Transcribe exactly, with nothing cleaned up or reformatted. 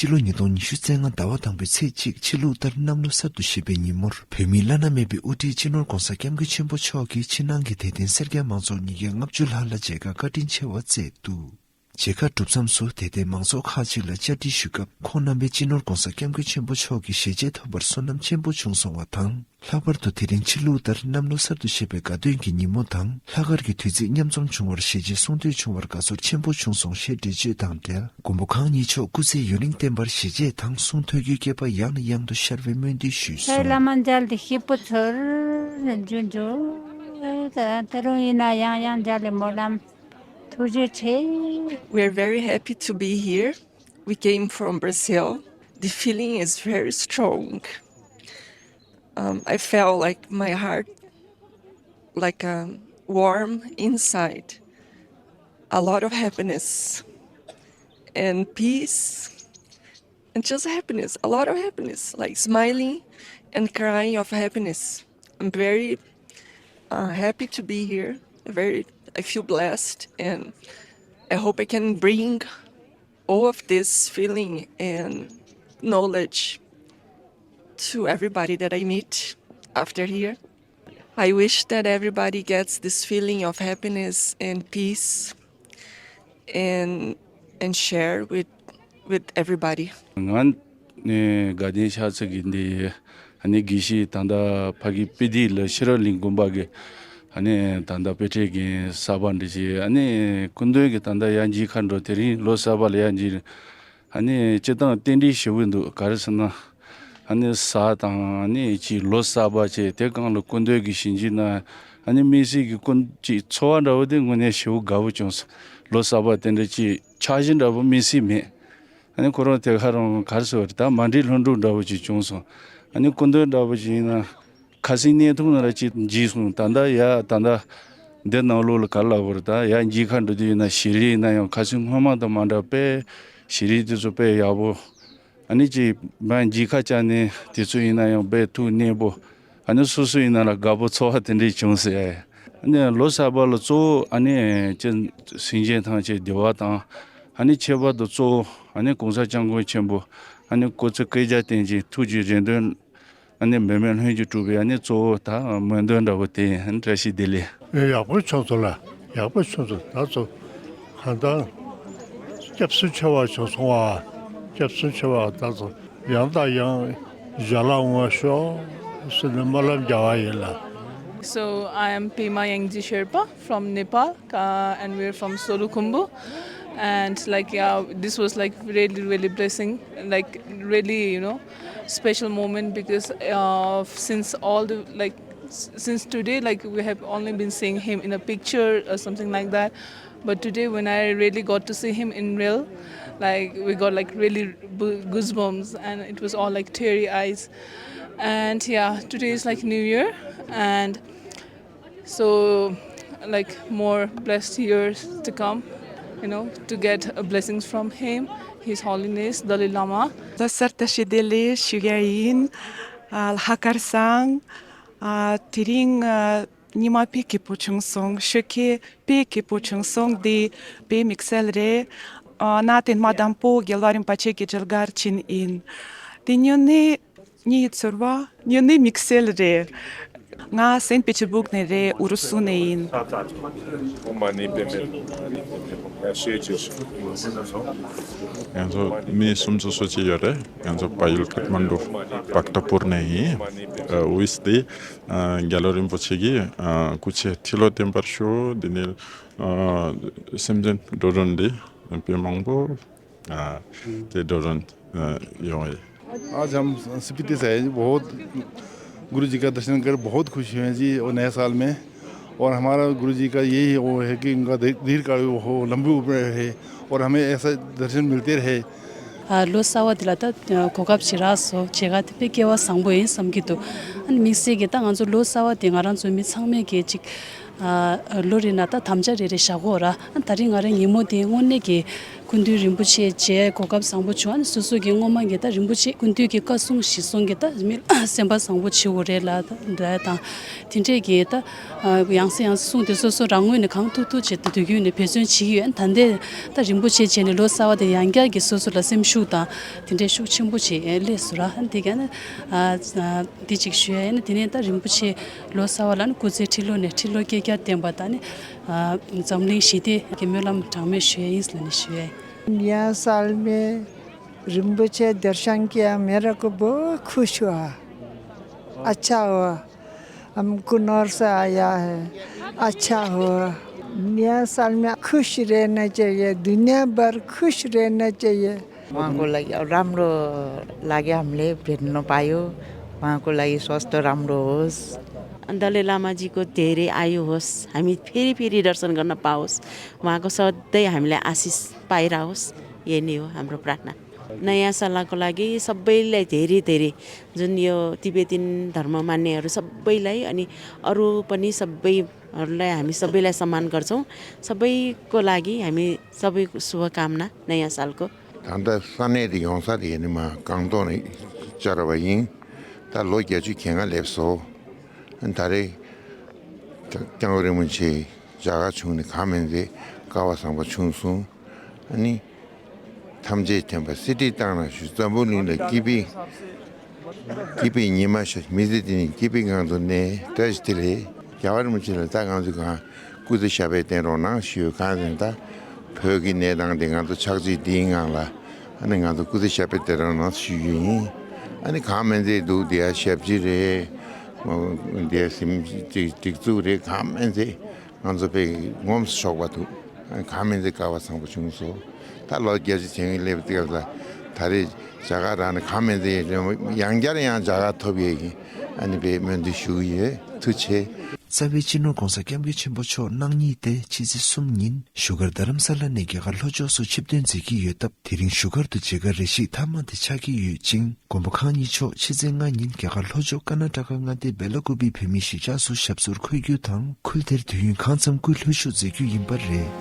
སྤྱི་ལོ་ཉིས་སྟོང་ཉི་ཤུ་རྩ་ལྔ་ཟླ་བ་དང་པོའི་ཚེས་གཅིག་ཕྱི་ལུགས་ལྟར་གནམ་ལོ་གསར་དུ་བཞད་པའི་ཉིན་མོར། བོད་མིའི་བླ་ན་མེད་པའི་དབུ་ཁྲིད་སྤྱི་ནོར་༧གོང་ས་༧སྐྱབས་མགོན་ཆེན་པོ་མཆོག་གིས་ཕྱི་ནང་གི་དད་ལྡན་སེར་སྐྱ་མང་ཚོགས་ཉིས་བརྒྱ་ལྔ་བཅུ་ལྷག་ལ་མཇལ་ཁ་བཀའ་དྲིན་ཆེ་བ་བསྩལ་འདུག། མཇལ་ཁ་གྲུབ་མཚམས་སུ་དད་ལྡན་མང་ཚོགས་ཁག་ཅིག་ལ་བཅར་འདྲི་ཞུས་སྐབས། ཁོང་རྣམ་པས་སྤྱི་ནོར་༧གོང་ས་༧སྐྱབས་མགོན་ཆེན་པོ་མཆོག་གི་ཞལ་མཇལ་ཐོབ་པར་བསོད་ནམས་ཆེན་པོ་བྱུང་སོང་བ་དང་། ལྷག་པར་དུ་དེ་རིང་ཕྱི་ལུགས་ལྟར་གནམ་ལོ་གསར་དུ་བཞད་པའི་དགའ་སྟོན་གྱི་ཉིན་མོ་དང་། ལྷག་དཀར་གྱི་དུས་ཚིགས་མཉམ་འཛོམས་བྱུང་བར་ཞལ་མཇལ་གསུང་ཐོས་བྱུང་བར་དགའ་ཚོར་ཆེན་པོ་བྱུང་སོང་ཞེས་འགྲེལ་བརྗོད་དང་འབྲེལ། མགོན་པོ་གང་ཉིད་མཆོག་སྐུ་ཚེ་ཡུན་རིང་བརྟན་པར་ཞལ་མཇལ་དང་གསུང་ཐོས་རྒྱུའི་སྐལ་པ་ཡང་ནས་ཡང་དུ་ཤར་བའི་སྨོན་འདུན་ཞུས་སོང་། བླ་མ་མཇལ་ཏེ་སྐྱིད་པོ་ཚོར། འཇུ་འཇུ། ད་རུང་ཡིན་ན་ཡང་ཡང་མཇལ་ལེ་སྨོན་ལམ། ཐུགས་རྗེ་ཆེ། We're very happy to be here. We came from Brazil. The feeling is very strong. Um, I felt like my heart, like, um, warm inside. A lot of happiness and peace and just happiness, a lot of happiness, like smiling and crying of happiness. I'm very, uh, happy to be here. Very, I feel blessed, and I hope I can bring all of this feeling and knowledge to everybody that I meet after here. I wish that everybody gets this feeling of happiness and peace and and share with with everybody. ང་ནི་དགའ་ལྡན་ཤར་རྩེ་གི་འདི་ཨ་ནི་དགེ་བཤེས་ད་ལྟ་ཕ་གི་དཔེ་སྡེ་ལ་ཤེས་རབ་གླིང་དགོན་པ་གི་ཨ་ནི་ད་ལྟ་དཔེ་ཁྲིད་ཀྱི་གསར་པ་འདི་བྱས། ཨ་ནི་སྐུ་མདུན་གྱི་ད་ལྟ་ཡར་མཇལ་ཁ་འགྲོ། དེ་རིང་ལོ་གསར་པ་ལ་ཡར་མཇལ། ཨ་ནི་སྤྱིར་བཏང་རྟེན་འབྲེལ་ཞེ་པོ་འདུག། ག་རེ་ཟེར་ན། ཨ་ནི་གཟའ་དང་ཨ་ནི་ཅིག་ལོ་གསར་པ་བྱས། དེ་སྒང་ལ་སྐུ་མདུན་གྱི་ཞལ་མཇལ་གནང་། ཨ་ནི་དམིགས་བསལ་གྱི་སྐུ་ཅིག་ཚོར་བ་འདྲ་བོ་དེ་དངོས་གནས་ཞེ་པོ་དགའ་པོ་བྱུང་སོང་། ལོ་གསར་པ་དེ་འདྲ་ཅིག་འཆར་གཞི་འདྲ་བོ་དམིགས་བསལ་མེད། ཨ་ནི་ཁོ་རང་དེ་ག་རང་ག་རེ་ཟེར་བ་རེད། ད་མ་འགྲིག་ལྷུན་གྲུབ་འདྲ་བོ་ཅིག་བྱུང་སོང་། ཨ་ནི་སྐུ་མདུན་འདྲ་བོ་ཅིག་ཡིན་ན། ཁ་སང་གནས་ཐུང་ནང་ལ་ཅིག་མཇལ་སོང་། ད་ལྟ་ཡ་ད་ལྟ་འདི་ནང་ལོགས་ལ་ག་རེ་ལབ་དགོས་རེད། ད་ཡ་མཇལ་ཁ་འགྲོ་དུས་ཡིན་ན་ཞལ་རས་ཡིན་ན་ཡང་ཁ་སང་སྔོན་མ་དང་མ་འདྲ་བ། དཔེ་ཞལ་རས་དེ་ཚོ་དཔེ་ཡག་པོ། ཨ་ནི་ཅིག་མར་མཇལ་ཁ་བཅར་ནས་དེ་ཚོ་ཡིན་ན་ཡང་དཔེ་ཐུགས་མཉེས་པོ། ཨ་ནི་སོ་སོ་ཡིན་ན་ལ་དགའ་པོ་ཚོར་བ་དེ་འདྲས་བྱུང་ཟེར། ཨ་ནི་ལོ་གསར་པ་ལ་གཙོ་བོ་ཨ་ནི་ཅིག་སེམས་ཅན་ཐམས་ཅད་བདེ་བ་དང་། ཨ་ནི་ཁྱད་པར་དུ་གཙོ་བོ་ཨ་ནི་༧གོང་ས་༧སྐྱབས་མགོན་ཆེན་པོ་ཨ་ནི་སྐུ་ཚེ་བསྐལ་བརྒྱར་བརྟན་ཅིང་ཐུགས་ཀྱི་རེ་འདུན་ཨ་ནི་འབད་མེད་ལྷུན་གྱིས་གྲུབ་པའི་ཨ་ནི་གཙོ་བོ་ད་སྨོན་འདུན་འདྲ་བོ་དེ། ཨ་ནི་བཀྲ་ཤིས་བདེ་ལེགས། ཨེ། ཡག་པོ་བྱུང་སོང་ལ། ཡག་པོ་བྱུང་སོང་། ད་ཚོ་གང་ལྟར་སྐྱབས་སུ་མཆི་བ་བྱུང་སོང་བ། སྐྱབས་སུ་མཆི་བ་ད་ཚོ་ཡང་དང་ཡང་མཇལ་ལ་འོང་བ་ཤོག་ཟེར་ནས་སྨོན་ལམ་རྒྱག་པ་ཡིན་ལ། So I am Pema Yangji Sherpa from Nepal, uh, and we're from Solukhumbu. And like, yeah, this was like really, really blessing, like really, you know, special moment because, uh, since all the, like, s- since today, like, we have only been seeing him in a picture or something like that. But today, when I really got to see him in real, like, we got like really bu- goosebumps, and it was all like teary eyes. And yeah, today is like New Year, and so, like, more blessed years to come, you know, to get, uh, blessings from him, His Holiness Dalai Lama. ལོ་གསར་བཀྲ་ཤིས་བདེ་ལེགས་ཞུ་ཡ་ཡིན། ཨ། ལྷག་དཀར་བཟང་། ཨ། དེ་རིང་ཨ་ཉི་མ་དཔེ་སྐྱིད་པོ་བྱུང་སོང་། ཆོས་ཁ་དཔེ་སྐྱིད་པོ་བྱུང་སོང་། འདི་དཔེ་དམིགས་བསལ་རེད། ཨ། གནའ་དེང་མ་དང་པོ་རྒྱལ་བ་རིན་པོ་ཆེ་གི་སྤྲུལ་སྐར་ཅིག་ཡིན། དེ་ཉིད་ནི། ངའི་ཚོར་བ་དངོས་གནས་དམིགས་བསལ་རེད། ང་སེན་པེ་ཅི་སྦུག་ནས་རེད། ཨུ་རུ་སུ་ནས་ཡིན། ང་ཚོ་མི་སུམ་ཅུ་སོ་གཅིག་ཡོད་རེད། ང་ཚོ་པ་ཡུལ་ཀཏ་མན་ཌུ་བཀྟ་པུར་ནས་ཡིན། དབུས་དེ་རྒྱལ་བ་རིན་པོ་ཆེ་གི་སྐུ་ཚེ་ཁྲི་ལོ་བརྟན་པར་ཤོག། དེ་ནས་སེམས་ཅན་འགྲོ་གྲོན་འདི་དཔེ་མང་པོ། हाँ, ते डोरन, हाँ, यो है। आज हम स्पीति से आए हैं, बहुत गुरु जी का दर्शन कर बहुत खुश हुए हैं जी, और नए साल में। और हमारा गुरु जी का यही वो है कि उनका दीर्घ- दीर्घकाल वो हो, लंबी उम्र रहे और हमें ऐसा दर्शन मिलते रहे। ཨ། ལོ་གསར་བ་འདི་ལ་ད་གོ་སྐབས་ཅིག་རག་སོང་། མཇལ་ཁ་དེ་དཔེ་སྐལ་བ་བཟང་པོ་ཡིན་བསམ་གྱི་འདུག། ཨ་ནི་དམིགས་བསལ་གྱིས་ད་ང་ཚོ་ལོ་གསར་བ་དེ་ང་རང་ཚོ་མི་ཚང་མས་ཀྱི་ཅིག། ཨ། ལོ་རེ་ན་ད་དམ་བཅའ་རེ་རེ་བཞག་གོ་ར། ཨ། ད་རེས་ང་རང་ཉིན་མོ་དེ་དངོས་གནས་ཀྱི་ སྐུ་མདུན་རིན་པོ་ཆེ་མཇལ་གོ་སྐབས་བཟང་པོ་བྱུང་། ཨ་ནི་སོ་སོ་གི་སྔོན་མ་གི་ད་རིན་པོ་ཆེ་སྐུ་མདུན་གྱི་བཀའ་གསུང་གཞི་བཟུང་གི་ད་མི་སེམས་པ་བཟང་པོ་བྱེད་དགོས་རེད་ལ་ད་དང་། དེ་འདྲས་ཀྱི་ད་ཡང་སེ་ཡང་སེ་གསུང་དེ་སོ་སོ་རང་ངོས་ནས་གང་ཐུབ་ཐུབ་བྱེད་དུ་དུས་རྒྱུན་ནས་འབད་བརྩོན་བྱེད་ཀྱི་ཡོད། ད་ལྟའི་ད་རིན་པོ་ཆེ་བྱས་ནས་ལོ་གསར་བ་དེ་ཡང་བསྐྱར་གྱི་སོ་སོ་ལ་སེམས་ཤུགས་དང་དེ་འདྲས་ཤུགས་ཆེན་པོ་བྱེད་སླེབས་སོང་ར། དེ་ག་ནི་འདི་གཅིག་ཞུ་ཡ་ཡིན། དེ་ནས་ད་རིན་པོ་ཆེ་ལོ་གསར་བ་ལ་ནི་སྐུ་ཚེ་ཁྲི་ལོ་ནས་ཁྲི་ལོ་བསྐལ་བརྒྱར་བརྟན་པ་དང་ནི་འཛམ་གླིང་ཞི་བདེ་གི་སྨོན་ལམ་གྲངས་མེད་ཞུ་ཡ་ཡིན་ལ་ནི་ཞུ་ཡ་ཡིན། नया साल में रिम्बोछे दर्शन किया, मेरे को बहुत खुश हुआ, अच्छा हुआ। हमको नौर से आया है, अच्छा हुआ। नया साल में खुश रहना चाहिए, दुनिया भर खुश रहना चाहिए। उहाँको लागि अब राम्रो लाग्यो, हामीले भेट्न पायो। उहाँको लागि स्वास्थ्य राम्रो होस्। दलाई लामाजीको धेरै आयु होस्, हामी फेरि फेरि दर्शन गर्न पाओस्, उहाँको सधैँ हामीलाई आशिष पाइरहोस्। यही नै हो हाम्रो प्रार्थना। नयाँ सालको लागि सबैलाई धेरै धेरै, जुन यो तिब्बतीन धर्म मान्नेहरू सबैलाई, अनि अरू पनि सबैहरूलाई, हामी सबैलाई सम्मान गर्छौँ। सबैको लागि हामी सबैको शुभकामना नयाँ सालको। ད་ལྟ་ས་གནས་དེ་ཡོང་ས་དེ་ནི་མ་སྒང་ཏོག་ནས་བཅར་བ་ཡིན། ད་ལོ་བརྒྱད་ཅུ་གྱ་ལྔ་སླེབས་སོང་། ད་རེས་སྐྱབས་མགོན་རིན་པོ་ཆེ་མཇལ་ཁ་བྱུང་ནས་གང་མིན་ཚེ་སྐལ་བ་བཟང་པོ་བྱུང་སོང་། ཨ་ནི་ཐམས་ཅད་མཁྱེན་པ་གསེར་ཁྲིར་བཏང་ན་ཞུ། འཛམ་བུ་གླིང་ལ་སྐྱིད་པའི་སྐྱིད་པའི་ཉི་མ་ཤར། མི་ཚེ་འདི་ནི་སྐྱིད་པའི་ངང་དུ་གནས། བཀྲ་ཤིས་བདེ་ལེགས། རྒྱལ་བ་རིན་པོ་ཆེ་ལ་ད་ང་ཚོ་གང་སྐུ་ཚེ་ཞབས་པད་བརྟན་རོགས་གནང་ཞུ། གང་ཟེར་ན་ད་བོད་ཀྱི་གནས་སྟངས་འདི་ང་ཚོ་ཆགས་འཇིག་འདིའི་ངང་ལ་ཨ་ནི་ང་ཚོ་སྐུ་ཚེ་ཞབས་པད་བརྟན་རོགས་གནང་ཞུ་རྒྱུ་ཡིན། ཨ་ནི་གང་མིན་ཚེ་འདུག་འདི་ཡ་ཞབས་ཕྱི་རེད། འདི་ཡ་སེམས་སྒྲིག་སྒྲིག་འཛུགས་རེད། གང་མིན་ཚེ་ང་ཚོ་དཔེ་ངོམས་སུ་ཆོག་པ་འདུག་གང་མིན་ཚེ་སྐལ་བ་བཟང་པོ་བྱུང་སོང་། ད་ལོ་བརྒྱད་ཅུ་བྱེད་ངེས་སླེབས་སྐབས་ལ་ད་རེས་མཇལ་ཁ་རག་ནས་གང་མིན་ཚེ་ཡང་བསྐྱར་ཡང་མཇལ་ཁ་ཐོབ་ཡས་ཡིན། ཨ་ནི་དཔེ་སྨོན་འདུན་ཞུ་གི་ཡོད། ཐུགས་རྗེ་ཆེ། རྩ་བའི་སྤྱི་ནོར་༸གོང་ས་༸སྐྱབས་མགོན་ཆེན་པོ་མཆོག་གནངས་ཉིན་ཏེ་ཕྱི་ཚེས་གསུམ་ཉིན་བཞུགས་སྒར་རྡ་རམ་ས་ལ་ནས་རྒྱ་གར་ལྷོ་ཕྱོགས་སུ་ཆིབས་ཐོན་མཛད་ཀྱི་ཡོད་སྟབས། དེ་རིང་བཞུགས་སྒར་དུ་མཇལ་ཁ་རེ་ཞིག་ཐབས་མང་དེ་ཆགས་ཀྱི་ཡོད་ཅིང་། མགོན་པོ་གང་ཉིད་མཆོག་ཕྱི་ཚེས་ལྔ་ཉིན་རྒྱ་གར་ལྷོ་ཕྱོགས་ཀར་ན་ཊ་ཀ་མངའ་སྡེ་སྦེ་ལ་ཀུ་པེའི་བོད་མིའི་གཞིས་ཆགས་སུ་ཞབས་སོར་འཁོད་རྒྱུ་དང་། ཁུལ་དེར་དུས་ཡུན་གང་འཚམ་སྐུ་ལྷོད་བཞུགས་མཛད་རྒྱུ་ཡིན་པ་རེད།